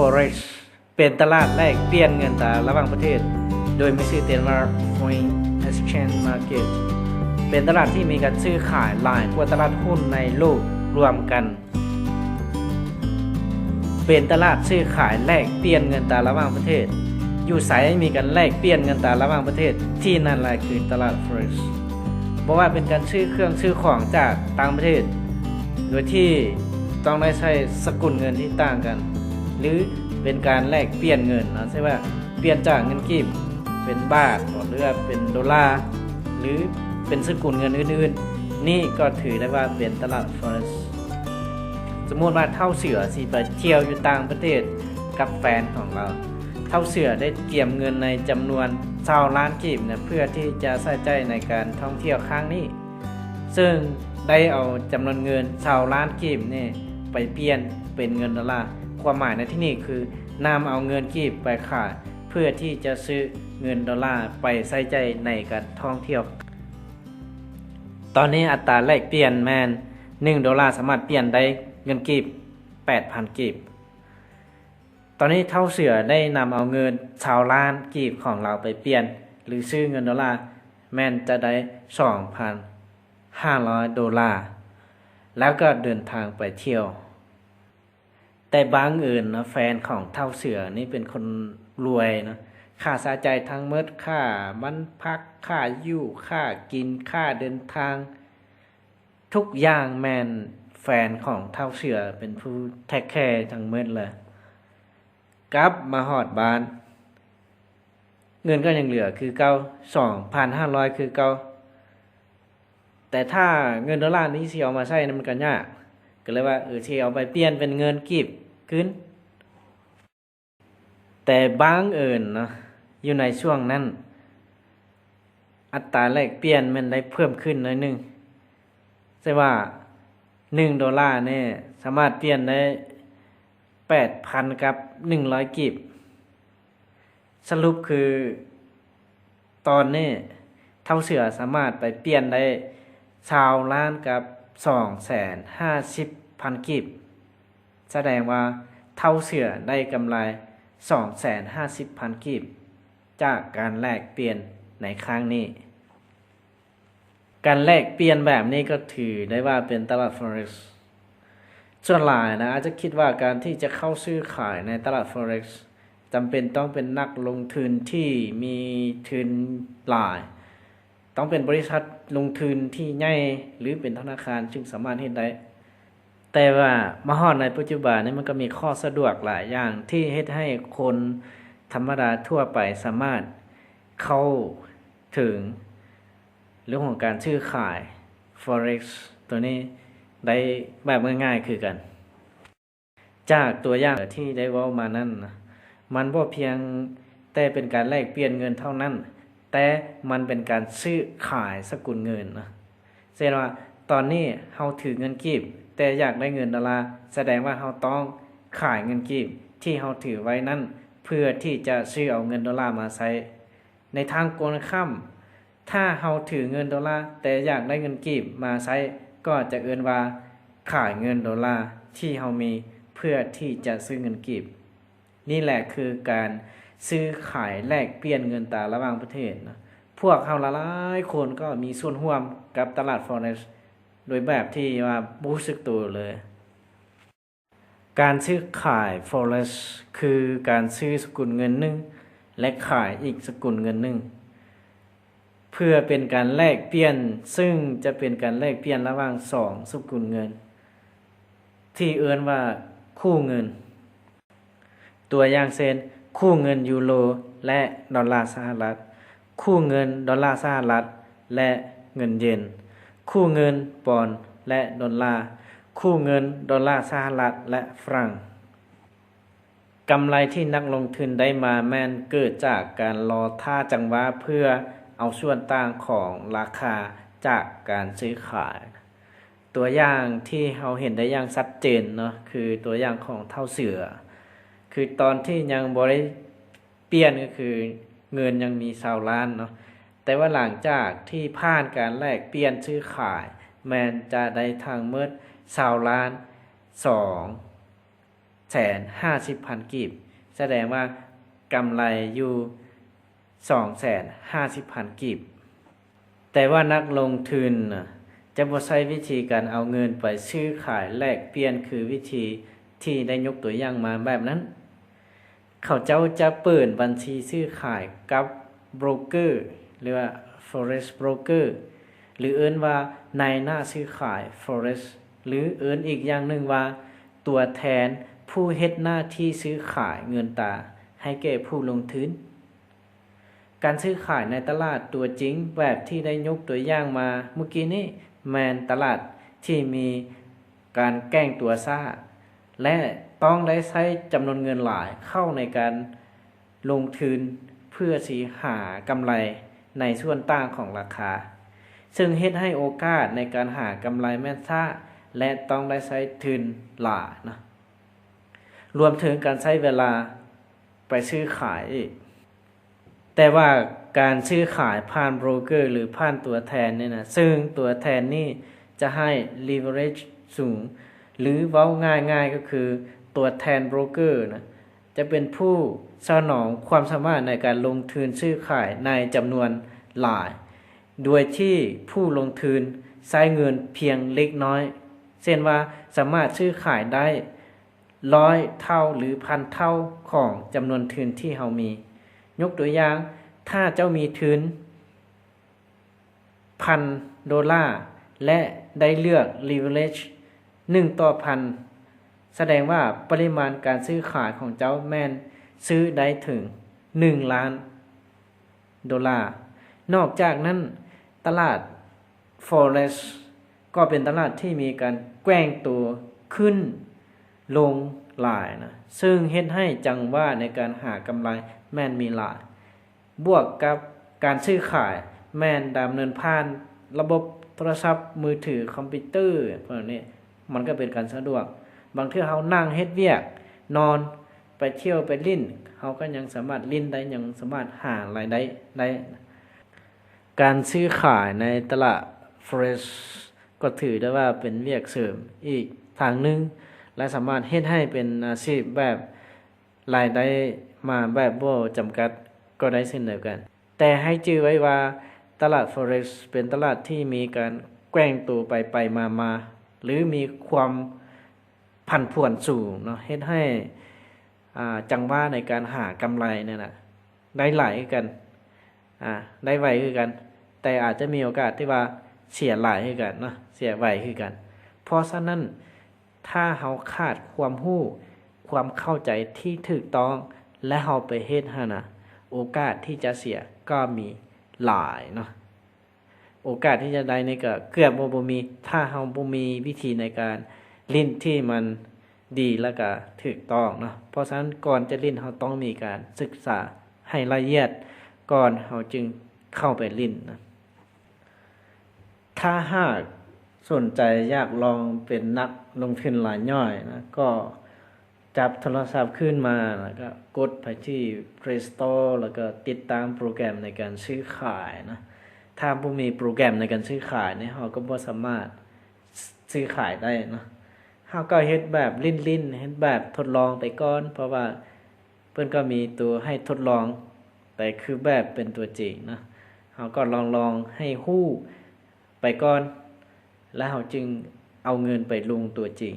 Forex ເປັນຕະຫຼາດແລກປ່ຽນເງິນຕາລະຫວ່າງປະເທດ ໂດຍມີຊື່ເຕັມວ່າ Foreign Exchange Market ເປັນຕະຫຼາດທີ່ມີການຊື້ຂາຍຫຼາຍກວ່າຕະຫຼາດຫຸ້ນໃນໂລກລວມກັນ. ເປັນຕະຫຼາດຊື້ຂາຍແລກປ່ຽນເງິນຕາລະຫວ່າງປະເທດ. ຢູ່ໃສມີການແລກປ່ຽນເງິນຕາລະຫວ່າງປະເທດ, ທີ່ນັ້ນລະຄືຕະຫຼາດ Forex. ບໍ່ວ່າເປັນການຊື້ເຄື່ອງຊື້ຂອງຈາກຕ່າງປະເທດ ໂດຍທີ່ຕ້ອງໄດ້ໃຊ້ສະກຸນເງິນທີ່ຕ່າງກັນ ຫຼື ເປັນການແລກປ່ຽນເງິນເນາະ, ເຊັ່ນວ່າປ່ຽນຈາກເງິນກີບເປັນບາດ ຫຼືວ່າເປັນໂດລາ ຫຼື ເປັນສະກຸນເງິນອື່ນໆ, ນີ້ກໍຖືໄດ້ວ່າເປັນຕະຫຼາດ Forex. ສົມມຸດວ່າທ້າວເສືອຊິໄປທ່ຽວຢູ່ຕ່າງປະເທດກັບແຟນຂອງລາວ, ທ້າວເສືອໄດ້ກຽມເງິນໃນຈຳນວນຊາວລ້ານກີບນະ ເພື່ອທີ່ຈະໃຊ້ຈ່າຍໃນການທ່ອງທ່ຽວຄັ້ງນີ້, ເຊິ່ງໄດ້ເອົາຈຳນວນເງິນຊາວລ້ານກີບນີ້ໄປປ່ຽນເປັນເງິນໂດລາ. ຄວາມໝາຍໃນທີ່ນີ້ຄືນຳເອົາເງິນກີບໄປຂາຍ ເພື່ອທີ່ຈະຊື້ເງິນໂດລາໄປໃຊ້ຈ່າຍໃນການທ່ອງທ່ຽວ. ຕອນນີ້ອັດຕາແລກປ່ຽນແມ່ນໜຶ່ງໂດລາສາມາດປ່ຽນໄດ້ເງິນກີບແປດພັນກີບ. ຕອນນີ້ທ້າວເສືອໄດ້ນຳເອົາເງິນຊາວລ້ານກີບຂອງລາວໄປປ່ຽນ ຫຼື ຊື້ເງິນໂດລາ ແມ່ນຈະໄດ້ສອງພັນຫ້າຮ້ອຍໂດລາ ແລ້ວກໍເດີນທາງໄປທ່ຽວ. ແຕ່ບັງເອີນເນາະ ແຟນຂອງທ້າວເສືອນີ້ເປັນຄົນລວຍເນາະ, ຄ່າໃຊ້ຈ່າຍທັງໝົດ, ຄ່າບ້ານພັກ, ຄ່າຢູ່, ຄ່າກິນ, ຄ່າເດີນທາງ, ທຸກຢ່າງແມ່ນແຟນຂອງທ້າວເສືອເປັນຜູ້ take care ທັງໝົດເລີຍ. ກັບມາຮອດບ້ານ ເງິນກໍຍັງເຫຼືອຄືເກົ່າ ສອງພັນຫ້າຮ້ອຍຄືເກົ່າ. ແຕ່ຖ້າເງິນໂດລານີ້ຊິເອົາມາໃຊ້ນະ ມັນກໍຍາກ, ກໍເລີຍວ່າ ເອີ ຊິເອົາໄປປ່ຽນເປັນເງິນກີບຄືນ. ແຕ່ບັງເອີນເນາະ ຢູ່ໃນຊ່ວງນັ້ນ ອັດຕາແລກປ່ຽນແມ່ນໄດ້ເພີ່ມຂຶ້ນໜ້ອຍໜຶ່ງ. ແຕ່ວ່າໜຶ່ງໂດລານີ້ສາມາດປ່ຽນໄດ້ແປດພັນກັບໜຶ່ງຮ້ອຍກີບ. ສະຫຼຸບຄື ຕອນນີ້ທ້າວເສືອສາມາດໄປປ່ຽນໄດ້ຊາວລ້ານກັບສອງແສນຫ້າສິບພັນກີບ. ສະແດງວ່າທ້າວເສືອໄດ້ກຳໄລສອງແສນຫ້າສິບພັນກີບ ຈາກການແລກປ່ຽນໃນຄັ້ງນີ້. ການແລກປ່ຽນແບບນີ້ກໍຖືໄດ້ວ່າເປັນຕະຫຼາດ Forex. ສ່ວນຫຼາຍນະ ອາດຈະຄິດວ່າການທີ່ຈະເຂົ້າຊື້ຂາຍໃນຕະຫຼາດ Forex ຈຳເປັນຕ້ອງເປັນນັກລົງທຶນທີ່ມີທຶນຫຼາຍ, ຕ້ອງເປັນບໍລິສັດລົງທຶນທີ່ໃຫຍ່ ຫຼື ເປັນທະນາຄານຈຶ່ງສາມາດເຮັດໄດ້. ແຕ່ວ່າມາຮອດໃນປັດຈຸບັນນີ້ ມັນກໍມີຂໍ້ສະດວກຫຼາຍຢ່າງທີ່ເຮັດໃຫ້ຄົນທຳມະດາທົ່ວໄປສາມາດເຂົ້າເຖິງເລື່ອງຂອງການຊື້ຂາຍ Forex ຕົວນີ້ໄດ້ແບບງ່າຍໆຄືກັນ. ຈາກຕົວຢ່າງທີ່ໄດ້ເວົ້າມານັ້ນນະ ມັນບໍ່ພຽງແຕ່ເປັນການແລກປ່ຽນເງິນເທົ່ານັ້ນ, ແຕ່ມັນເປັນການຊື້ຂາຍສະກຸນເງິນນະ. ເຊັ່ນວ່າ ຕອນນີ້ເຮົາຖືເງິນກີບ ແຕ່ຢາກໄດ້ເງິນໂດລາ, ສະແດງວ່າເຮົາຕ້ອງຂາຍເງິນກີບທີ່ເຮົາຖືໄວ້ນັ້ນ ເພື່ອທີ່ຈະຊື້ເອົາເງິນໂດລາມາໃຊ້. ໃນທາງກົງກັນຂ້າມ, ຖ້າເຮົາຖືເງິນໂດລາ ແຕ່ຢາກໄດ້ເງິນກີບມາໃຊ້, ກໍຈະເອີ້ນວ່າຂາຍເງິນໂດລາທີ່ເຮົາມີ ເພື່ອທີ່ຈະຊື້ເງິນກີບ. ນີ້ແຫຼະຄືການຊື້ຂາຍແລກປ່ຽນເງິນຕາລະຫວ່າງປະເທດນະ. ພວກເຮົາຫຼາຍໆຄົນກໍມີສ່ວນຮ່ວມກັບຕະຫຼາດ Forex ໂດຍແບບທີ່ວ່າບໍ່ຮູ້ສຶກໂຕເລີຍ. ການຊື້ຂາຍ Forex ຄືການຊື້ສະກຸນເງິນໜຶ່ງ ແລະ ຂາຍອີກສະກຸນເງິນໜຶ່ງ ເພື່ອເປັນການແລກປ່ຽນ, ເຊິ່ງຈະເປັນການແລກປ່ຽນລະຫວ່າງສອງສະກຸນເງິນ ທີ່ເອີ້ນວ່າຄູ່ເງິນ. ຕົວຢ່າງເຊັ່ນ ຄູ່ເງິນຢູໂຣ ແລະ ດອນລາສະຫະລັດ, ຄູ່ເງິນດອນລາສະຫະລັດ ແລະ ເງິນເຢນ, ຄູ່ເງິນປອນ ແລະ ດອນລາ, ຄູ່ເງິນດອນລາສະຫະລັດ ແລະ ຝຣັ່ງ. ກຳໄລທີ່ນັກລົງທຶນໄດ້ມາແມ່ນເກີດຈາກການລໍຖ້າຈັງຫວະເພື່ອເອົາສ່ວນຕ່າງຂອງລາຄາຈາກການຊື້ຂາຍ. ຕົວຢ່າງທີ່ເຮົາເຫັນໄດ້ຢ່າງຊັດເຈນເນາະ ຄືຕົວຢ່າງຂອງທ້າວເສືອ, ຄືຕອນທີ່ຍັງບໍ່ໄດ້ປ່ຽນ ກໍຄືເງິນຍັງມີຊາວລ້ານເນາະ, ແຕ່ວ່າຫຼັງຈາກທີ່ຜ່ານການແລກປ່ຽນຊື້ຂາຍ ແມ່ນຈະໄດ້ທັງໝົດຊາວລ້ານສອງ ແສນຫ້າສິບພັນກີບ, ສະແດງວ່າກຳໄລຢູ່ສອງແສນຫ້າສິບພັນກີບ. ແຕ່ວ່ານັກລົງທຶນຈະບໍ່ໃຊ້ວິທີການເອົາເງິນໄປຊື້ຂາຍແລກປ່ຽນ ຄືວິທີທີ່ໄດ້ຍົກຕົວຢ່າງມາແບບນັ້ນ. ເຂົາເຈົ້າຈະເປີດບັນຊີຊື້ຂາຍກັບໂບຣກເກີ ຫຼືວ່າ Forex broker ຫຼືເອີ້ນວ່ານາຍໜ້າຊື້ຂາຍ Forex ຫຼືເອີ້ນອີກຢ່າງໜຶ່ງວ່າຕົວແທນຜູ້ເຮັດໜ້າທີ່ຊື້ຂາຍເງິນຕາໃຫ້ແກ່ຜູ້ລົງທຶນ. ການຊື້ຂາຍໃນຕະຫຼາດຕົວຈິງແບບທີ່ໄດ້ຍົກຕົວຢ່າງມາເມື່ອກີ້ນີ້ ແມ່ນຕະຫຼາດທີ່ມີການແກວ່ງຕົວຊ້າ ແລະ ຕ້ອງໄດ້ໃຊ້ຈຳນວນເງິນຫຼາຍເຂົ້າໃນການລົງທຶນ ເພື່ອຊິຫາກຳໄລໃນສ່ວນຕ່າງຂອງລາຄາ, ເຊິ່ງເຮັດໃຫ້ໂອກາດໃນການຫາກຳໄລແມ່ນຊ້າ ແລະ ຕ້ອງໄດ້ໃຊ້ທຶນຫຼາຍນະ, ລວມເຖິງການໃຊ້ເວລາໄປຊື້ຂາຍອີກ. ແຕ່ວ່າການຊື້ຂາຍຜ່ານໂບຣກເກີ ຫຼື ຜ່ານຕົວແທນນີ້ນະ, ເຊິ່ງຕົວແທນນີ້ຈະໃຫ້ leverage ສູງ ຫຼື ເວົ້າງ່າຍໆກໍຄືຕົວແທນໂບຣກເກີນະ ຈະເປັນຜູ້ສະໜອງຄວາມສາມາດໃນການລົງທຶນຊື້ຂາຍໃນຈຳນວນຫຼາຍ ໂດຍທີ່ຜູ້ລົງທຶນໃຊ້ເງິນພຽງເລັກນ້ອຍ, ເຊັ່ນວ່າສາມາດຊື້ຂາຍໄດ້ຮ້ອຍເທົ່າ ຫຼື ພັນເທົ່າຂອງຈຳນວນທຶນທີ່ເຮົາມີ. ຍົກຕົວຢ່າງ, ຖ້າເຈົ້າມີທຶນ ພັນໂດລາ ແລະ ໄດ້ເລືອກ leverage ໜຶ່ງຕໍ່ພັນ, ສະແດງວ່າປະລິມານການຊື້ຂາຍຂອງເຈົ້າແມ່ນຊື້ໄດ້ເຖິງໜຶ່ງລ້ານໂດລາ. ນອກຈາກນັ້ນ, ຕະຫຼາດ Forex ກໍເປັນຕະຫຼາດທີ່ມີການແກວ່ງໂຕຂຶ້ນລົງຫຼາຍນະ, ເຊິ່ງເຮັດໃຫ້ຈັງຫວະໃນການຫາກຳໄລແມ່ນມີຫຼາຍ. ບວກກັບການຊື້ຂາຍແມ່ນດຳເນີນຜ່ານລະບົບໂທລະສັບມືຖື, ຄອມພິວເຕີ ພວກນີ້, ມັນກໍເປັນການສະດວກ. ບາງເທື່ອເຮົານັ່ງເຮັດວຽກ, ນອນ, ໄປທ່ຽວ, ໄປຫຼິ້ນ, ເຮົາກໍຍັງສາມາດຫຼິ້ນໄດ້, ຍັງສາມາດຫາລາຍໄດ້ໄດ້. ການຊື້ຂາຍໃນຕະຫຼາດ Forex ກໍຖືໄດ້ວ່າເປັນວຽກເສີມອີກທາງໜຶ່ງ ແລະ ສາມາດເຮັດໃຫ້ເປັນອາຊີບແບບ ລາຍໄດ້ມາແບບບໍ່ຈຳກັດກໍໄດ້ເຊັ່ນດຽວກັນ. ແຕ່ໃຫ້ຈື່ໄວ້ວ່າຕະຫຼາດ Forex ເປັນຕະຫຼາດທີ່ມີການແກວ່ງໂຕໄປໆມາໆ ຫຼື ມີຄວາມຜັນຜວນສູງເນາະ, ເຮັດໃຫ້ ອ່າ ຈັງຫວະໃນການຫາກຳໄລນັ້ນນະ ໄດ້ຫຼາຍຄືກັນ, ອ່າ ໄດ້ໄວຄືກັນ, ແຕ່ອາດຈະມີໂອກາດທີ່ວ່າເສຍຫຼາຍຄືກັນເນາະ, ເສຍໄວຄືກັນ. ເພາະສະນັ້ນ ຖ້າເຮົາຂາດຄວາມຮູ້, ຄວາມເຂົ້າໃຈທີ່ຖືກຕ້ອງ ແລະ ເຮົາໄປເຮັດຫັ້ນນະ, ໂອກາດທີ່ຈະເສຍກໍມີຫຼາຍເນາະ. ໂອກາດທີ່ຈະໄດ້ນີ້ກໍເກືອບວ່າບໍ່ມີ, ຖ້າເຮົາບໍ່ມີວິທີໃນການຫຼິ້ນທີ່ມັນດີ ແລະ ກໍຖືກຕ້ອງເນາະ. ເພາະສະນັ້ນ ກ່ອນຈະຫຼິ້ນ ເຮົາຕ້ອງມີການສຶກສາໃຫ້ລະອຽດ ກ່ອນເຮົາຈຶ່ງເຂົ້າໄປຫຼິ້ນນະ. ຖ້າຫາກສົນໃຈຢາກລອງເປັນນັກລົງທຶນລາຍຍ່ອຍນະ, ກໍຈັບໂທລະສັບຂຶ້ນມາ ແລ້ວກໍກົດໄປທີ່ Play Store ແລ້ວກໍຕິດຕັ້ງໂປຣແກຣມໃນການຊື້ຂາຍນະ. ຖ້າບໍ່ມີໂປຣແກຣມໃນການຊື້ຂາຍນີ້, ເຮົາກໍບໍ່ສາມາດຊື້ຂາຍໄດ້ເນາະ. ເຮົາກໍເຮັດແບບຫຼິ້ນໆ, ເຮັດແບບທົດລອງໄປກ່ອນ, ເພາະວ່າ ເພິ່ນກໍມີໂຕໃຫ້ທົດລອງ, ແຕ່ຄືແບບເປັນຕົວຈິງເນາະ. ເຮົາກໍລອງໆໃຫ້ຮູ້ໄປກ່ອນ, ແລ້ວເຮົາຈຶ່ງເອົາເງິນໄປລົງຕົວຈິງ.